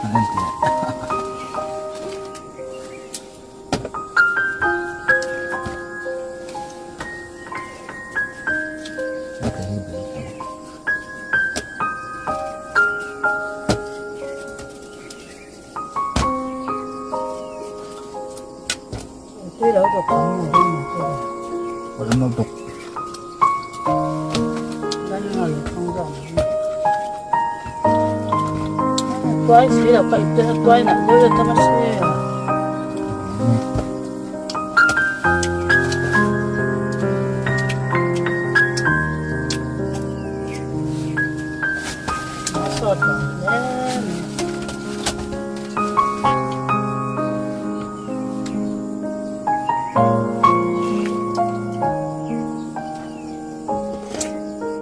Han en teh. Tui lo dawk ang na hian min chu. Ram lo dawk. Lan nga lo thang zawk ang. Tuai si lo ka ipte tuai na deuh ta ma se. Sawt lo hle.